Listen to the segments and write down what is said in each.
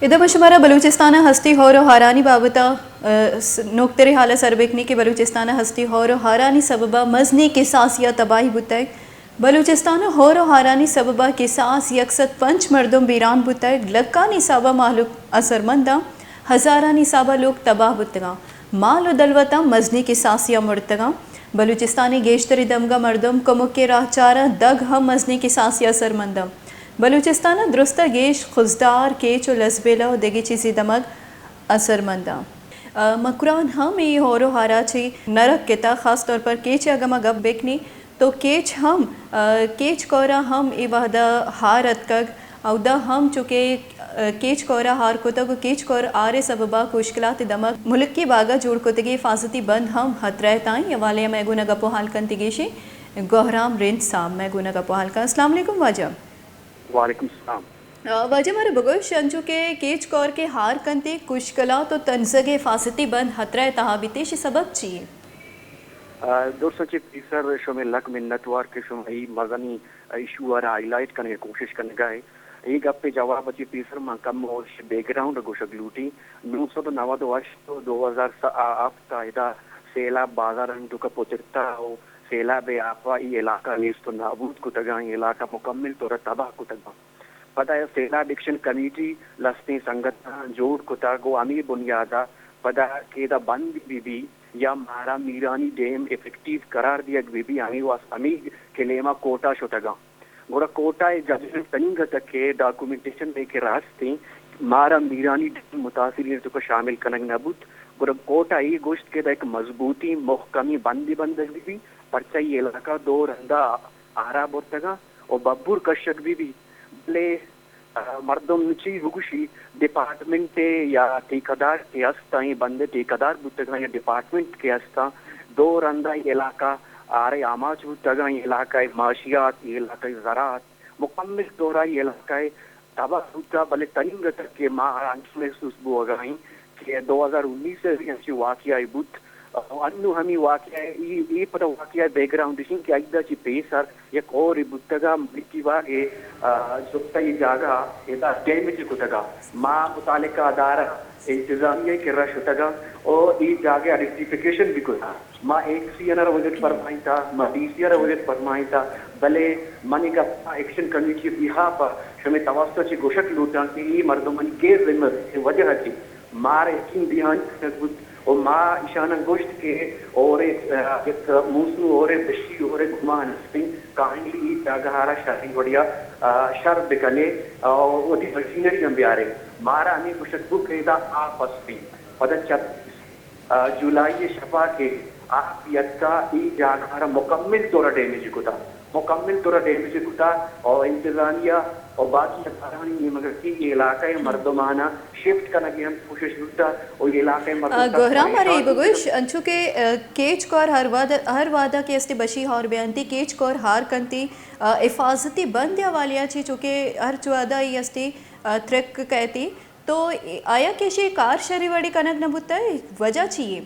ادا ما شمارا بلوچستان ء ہستی ہور و ہارانی بابت ء، س-، نوکتریں حال ء سر بکنی کہ بلوچستان ء ہستی ہور و ہارانی سبب ء مزنیں کساسے ء تباہی بوتگ۔ بلوچستان ء ہور و ہارانی سبب ء کساس یک سد پنچ مردم بیران بوتگ، لکھانی حساب ء مہلوک اثرمنداں، ہزارانی حساب ء لوگ تباہ بوتگاں، مال و دلوتاں مزنیں کساسے ء مرتگاں۔ بلوچستان ء گیشتریں دمگاں مردم کمکیں راہچاراں دگ ہم مزنیں کساسے ء اثرمنداں۔ بلوچستان ء درستاں گیش خضدار، کیچ و لسبیلہ و دگہ چیزے دمگ اثرمنداں۔ ء مکران ہم اے ہور و ہارا چہ نہ رکتہ، خاص طور پر کیچ ء اگاں ما گپ بکنیں تو کیچ ہم، ء کیچ کور ء ہم اے وہد ء ہار اتکگ۔ اودا ہم چونکہ، ء کیچ کور ء ہار کتگ و کیچ کور ہار ء سبب ء کوشکلات ء دمگ ملکی باگ ء جوڑ کتگیں حفاظتی بند ہم ہترہ ء تاں۔ اے حوالے ء مئے گون ء گپ و ہال کنت گیشیں گوہرام رند صاحب، مئے گون ء گپ و ہال کن۔ السلام علیکم واجہ۔ وعلیکم السلام۔ ء، واجہ مارا بگوش، انچو کہ کیچ کور کہ ہار کنتی، کشکلات و تنزگ حفاظتی بند ہترہ ء تہا بیتی، ایشی سبب چی؟ ء، درساں چہ پیسر شمئے لک منتوار کہ شما ای مزنی ایشو ء را ہائی لائٹ کنگ ء کوشش کنگا ہے۔ ای گپ ء جواب ء چہ پیسر من کم ایشی بیک گراؤنڈ ء گوشگ لوٹی۔ نو سد و نود و ہشت و دو ہزار ہفت ء ادا سیلاب بازارانی توکا پترتا و سیلاب ء آپ ء ای علاقہ نیست و نابود کتگاں، ای علاقہ مکمل طور ء تباہ کتگاں۔ پدا سیلاب ایکشن کمیٹی لستیں سنگتاں جوڑ کتگ و ہمے بنیاد ء پدا کہ ادا بند بہ بی یا مارا میرانی ڈیم افیکٹیو قرار دیگ بہ بی، ہمے واس-، ہمے کلیم ء کورٹ ء شتگاں۔ گڑا کورٹ ء اے ججمنٹ تنیگتگ کہ ڈاکومنٹیشن ء کہ رستیں مارا میرانی ڈیم متاثرین ء توکا شامل کنگ نہ بوت۔ گڑا کورٹ ء اے گوشت کہ ادا یک مضبوطیں مہکمیں بندے بندگ بہ بی، پرچا اے علاقہ دو رندا آرا برتگاں و ببر کشگ بہ بی۔ بلے، ء، مردم چی بگوشی، ڈپارٹمنٹ ء یا ٹھیکیدار کہ استاں، اے بند ء ٹھیکیدار بوتگاں یا ڈپارٹمنٹ کہ استاں، دو رندا اے علاقہ آرے آماچ بوتگاں، اے علاقہ ء معاشیات، اے علاقہ ء زراعت مکمل طور ء اے علاقہ ء تباہ بوتگ، بلے تنیگتگ کہ ما انچو محسوس بوگا ایں کہ دو ہزار انیس ء بھی انچیں واقعہ بوت۔ انوں ہمے واقعہ ء، اے، اے پدا واقعہ ء بیک گراؤنڈ اش انت کہ ایدا چہ پیسر یک ہورے بوتگ ء ملکی باغ ء، آ، زرتہ اے جاگہ ادا ڈیمیج کتگ ء۔ ما متعلقہ ادارہ انتظامیہ ء کرا شتگ ء و اے جاگہ آئیڈینٹیفیکیشن بھی کتگ۔ ما ایف سی ء را وزٹ فرمائینتا، ما ڈی سی ء را وزٹ فرمائینتا، بلے من اے گپ ء ایکشن کمیٹی ء بیہاف ء شمئے توسط ء چہ گوشگ لوٹاں کہ اے مردمانی غیر ذمہ واری ء وجہ ء چہ مارا یقین دہانی کنگ بوت و ما ایشاناں گوشت کہ ہورے، آ، یک موسم ہورے، بشی ہورے گمان استیں، کائنڈلی اے جاگہ ء را شریں وڑیا، آ، شر بکنے، آ، وتی مشینری ہم بیارے۔ مارا ہمے گوشگ بوت کہ ادا آپ استیں۔ پدا چپ ء جولائی ء شپا کہ آپ یکا اے جاگہ را مکمل طور ء ڈیمیج کتا، مکمل طور ء ڈیمیج کتا و انتظامیہ و باقی ادارہانی نیمگ ء کہ اے علاقہ ء مردماناں شفٹ کنگ ء ہم کوشش بوتا و اے علاقہ ء مردم آ، سخت گوہرام، مارا اے پریشان بوتگ۔ بگوش، انچو کہ، آ، کیچ کور ہر وہد، ہر وہدا کہ استی بشی ہور بیانتی، کیچ کور ہار کنتی، آ، حفاظتی بند ء حوالیا چی چونکہ ہر چوہدا ای استی، آ، ترک کئیتی۔ تو آیا کہ ایشی کار شری وڑی کنگ نہ بوتگ؟ وجہ چی یے؟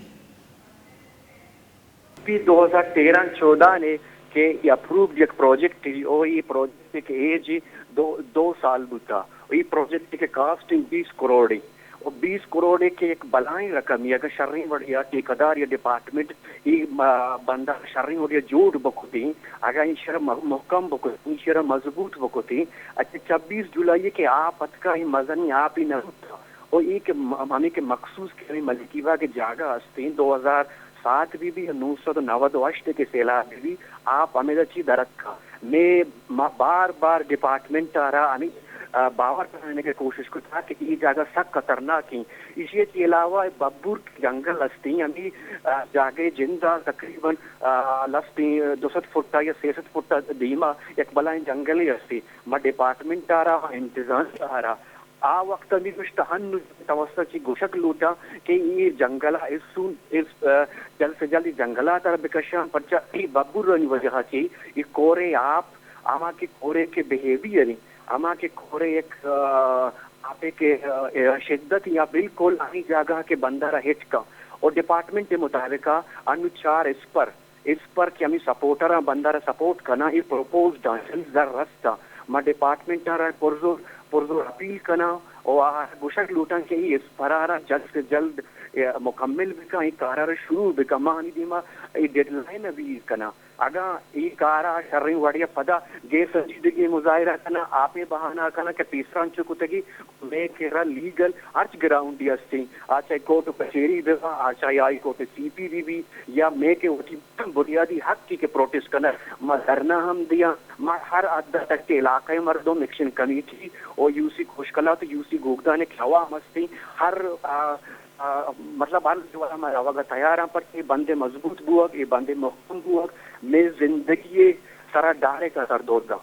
پی دو ہزار تیرہ چودہ نے کہ اے اپرووڈ یک پروجیکٹ ہی، او اے پروجیکٹ کہ ایج دو، دو سال بوتا۔ اے پروجیکٹ کہ کاسٹ بیس کروڑ ہے۔ او بیس کروڑ ہے کہ یک بلائیں رقم ہے۔ اگر شریں وڑیا ٹھیکیدار یا ڈپارٹمنٹ اے، آ، بندہ شریں وڑیا جوڑ بکتیں، اگر ایشرا م-، محکم بکتیں، ایشرا مضبوط بکتیں، اچھا، چبیس جولائی کہ آپ اتکا، اے مزنیں آپ ہی نہ بوتا۔ او اے کہ م-، ہمے کہ مخصوص کہ ہمے ملکی باغ کہ جاگہ استیں، دو ہزار سات بی بی یا نو سد و نود و ہشت کہ سیلاب بی بی، آپ ہمیدا چی در اتکا۔ مے ما بار بار ڈپارٹمنٹ ء را ہمے، آ، باور کنائینگ ء کوشش کتا کہ اے جاگہ سک خطرناک ایں۔ ایشی ء چہ علاوہ ببور جنگل استیں، ہمے، آ، جاگہ ء جند ء تقریباً، آ، لستیں دو سد فٹ ء یا سے سد فٹ ء دیما یک بلائیں جنگلے استیں۔ ما ڈپارٹمنٹ ء را، انتظامیہ ء را آ وقت ء ہمے گوشت، ہنو توسط چہ گوشگ لوٹاں کہ اے جنگل ء سون، اس، آ، جلد سے جلد اے جنگلات ء را بکشاں، پرچا اے ببورانی وجہ ء چہ اے کورے آپ، ہما کہ کورے کہ بیہیویئر ایں، ہما کہ کورے یک، آ، آپے کہ، آ، شدت یا بالکل ہمے جاگہ کہ بندر ء ہٹ کن۔ اور ڈپارٹمنٹ ء مطابق ء انو چار اسپر اسپر کہ ہمے سپورٹراں بندر ء سپورٹ کناں، اے پروپوزڈ آں، یعنی زر رستاں۔ ما ڈپارٹمنٹاں را پرزور پرزور اپیل کناں و آ گوشگ لوٹاں کہ اے اسپرارا جلد سے جلد، اے، مکمل بکن، اے کارا را شروع بکن۔ ما آنی دیما اے ڈیڈ لائن ء بھی کناں۔ اگاں اے کارا شریں وڑے ء پدا غیر سنجیدگی مظاہرہ کناں، آپے بہانہ کناں کہ پیسرا انچو کتگی، مئے کرا لیگل ہرچ گراؤنڈے ہستیں، آ چاہے کورٹ و کچہری بہ با، آ چاہے ہائی کورٹ سی پی بہ بی، یا مئے کہ وتی بنیادی حقے کہ پروٹسٹ کنگ، ما دھرنا ہم دیاں، ما ہر حد تک کہ علاقہ مردم، ایکشن کمیٹی و یو سی کوشکلات و یو سی گوگدان کہ عوام ہستیں، ہر، آ، آ، مطلب ہر لیول ء ما روگ ء تیار آں، پرچہ اے بند ء مضبوط بوگ، اے بند ء محکم بوگ، مئے زندگی ء سرا ڈائریکٹ اثر دور داں۔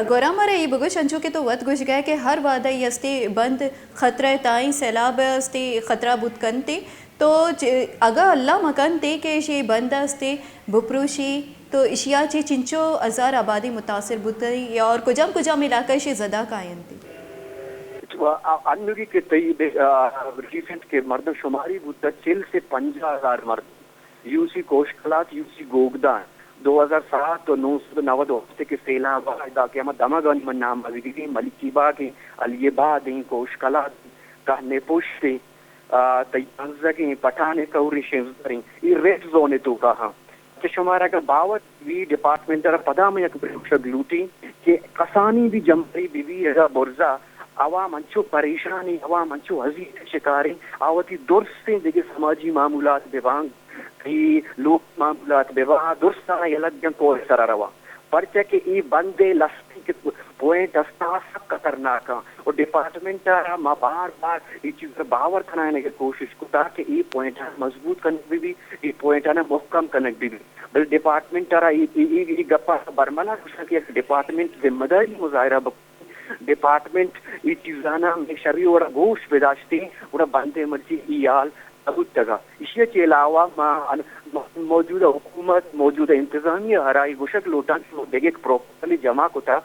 گوھرام، مارا اے بگوش، انچو کہ تو وت گوشگئے کہ ہر وھد ء اے استے بند خطرہ ء تائیں، سیلاب ء استے خطرہ بوت کنت، تو چ-، اگاں اللہ مہ کنت کہ ایشی بند ء استے بپروشی، تو ایشی ء چہ چنچو ہزار آبادی متاثر بوت یا اور کجام کجام علاقہ ایشی زدہ کاینت؟ انوگی کہ تئی بے-، آ، ریسنٹ کہ مردم شماری بوت، چل سے پنجاہ ہزار مردم یو سی کوشکلات، یو سی گوگدان، دو ہزار سات و نو سد و نود و ہفت کہ سیلاب آ، ادا کہ ہما دمگانی من نام بگیریں، ملکی باگ ایں، علی آباد ایں، کوشکلات ایں، کہن پشت ایں، آ، تئی کنزگ ایں، پٹھان کور ایں، شنزدر ایں، اے ریڈ زون ء توکا ہاں۔ کہ شمارا اگاں باور بی ڈپارٹمنٹ ء را پدا ہم یک برے گوشگ لوٹیں کہ کسانی بھی جمبرے بہ بی اگاں برزا عوام انچو پریشان ایں، عوام انچو اذیت ء شکار ایں، آ وتی درستیں دگہ سماجی معمولات بہ باں، اے لوک معمولات بہ باں، درستاں یلہ دیاں کور ء سرا رواں۔ پرچا کہ اے بند ء لستی کہ پوائنٹ است آ سک خطرناک آں و ڈپارٹمنٹ ء را ما بار بار اے چیز ء باور کنائینگ ء کوشش کتا کہ اے پوائنٹ ء مضبوط کنگ بہ بی، اے پوائنٹ ء محکم کنگ بہ بی۔ بلے ڈپارٹمنٹ ء را اے، اے، اے، اے گپ ء برملا گوشاں کہ یک ڈپارٹمنٹ ذمہ داری مظاہرہ بکنت، ڈپارٹمنٹ اے چیزاناں مئے شری وڑا گوش بداشتیں، گڑا بندے مرچی اے حال نہ بوتگا۔ ایشی ء چہ علاوہ ما ان-، موجودہ حکومت، موجودہ انتظامیہ ہرا اے گوشگ لوٹاں کہ ما دگہ یک پروپوزل جمع کتا،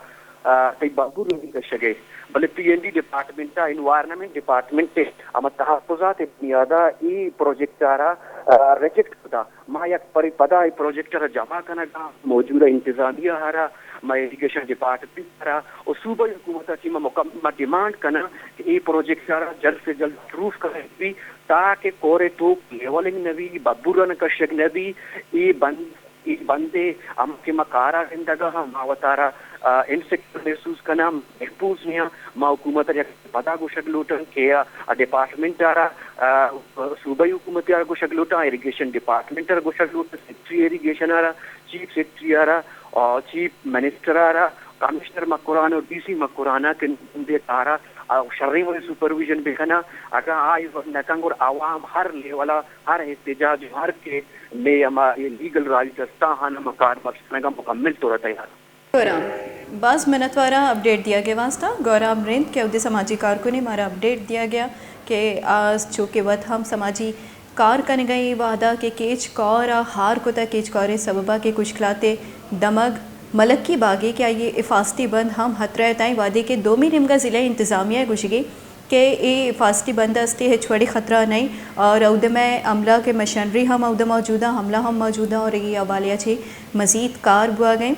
آ، تئی بابو رنی کشگ ء، بلے پی این ڈی ڈپارٹمنٹ ء، انوائرمنٹ ڈپارٹمنٹ ء ہما تحفظات ء بنیاد ء اے پروجیکٹ ء را، آ، ریجیکٹ کتا۔ ما یک پری پدا اے پروجیکٹ ء را جمع کنگ ء آں، موجودہ انتظامیہ ء را، ما ایریگیشن ڈپارٹمنٹ ء را و صوبائی حکومت ء چہ ما مکم-، ما ڈیمانڈ کناں کہ اے پروجیکٹ ء را جلد سے جلد اپروو کنگ بی تاکہ کور ء توک لیولنگ نہ بی، ببوران کشگ نہ بی، اے بند اے بندے ہم کہ ما کارا گندگا ہم ما وتارا، آ، انسیکیور محسوس کناں، محفوظ نیاں۔ ما حکومت ء یک پدا گوشگ لوٹاں کہ آ، آ ڈپارٹمنٹ ء را، آ، صوبائی حکومت ء را گوشگ لوٹاں، ایریگیشن ڈپارٹمنٹ ء را گوشگ لوٹاں، سیکرٹری ایریگیشن ء را، چیف سیکرٹری ء را، آ، چیف منسٹر ء را، کمشنر مکران و ڈی سی مکران ء کہ نندے کارا، آ، شریں وڑے سپرویژن بکناں۔ اگاں آ نہ کن گڑا عوام ہر لیول ء ہر احتجاج و ہر کہ مئے ہما لیگل رائٹ استاں، آہاں ہم کار بخش کنگا مکمل طور ء تیار۔ گوھرام، باز منتواراں اپڈیٹ دیگ ء واسطہ۔ گوھرام رند کہ اودے سماجی کارکنے، مارا اپڈیٹ دیگ ء کہ آ چونکہ وت ہم سماجی کار کنگ ء اے وہدا کہ کیچ کور ء ہار کتگ، کیچ کور ء سبب ء کہ کشکلات ء دمگ ملکی باگے کہ آئی ء حفاظتی بند ہم ہترہ ء تائیں وہدے کہ دومی نیمگا ضلع انتظامیہ ء گوشگے کہ اے حفاظتی بند است، ہچ وڑیں خطرہ نئیں اور اودم ء عملہ کہ مشنری ہم اودم موجود ایں، عملہ ہم موجود ایں اور اے حوالے ء چہ مزید کار بوگ ء ایں۔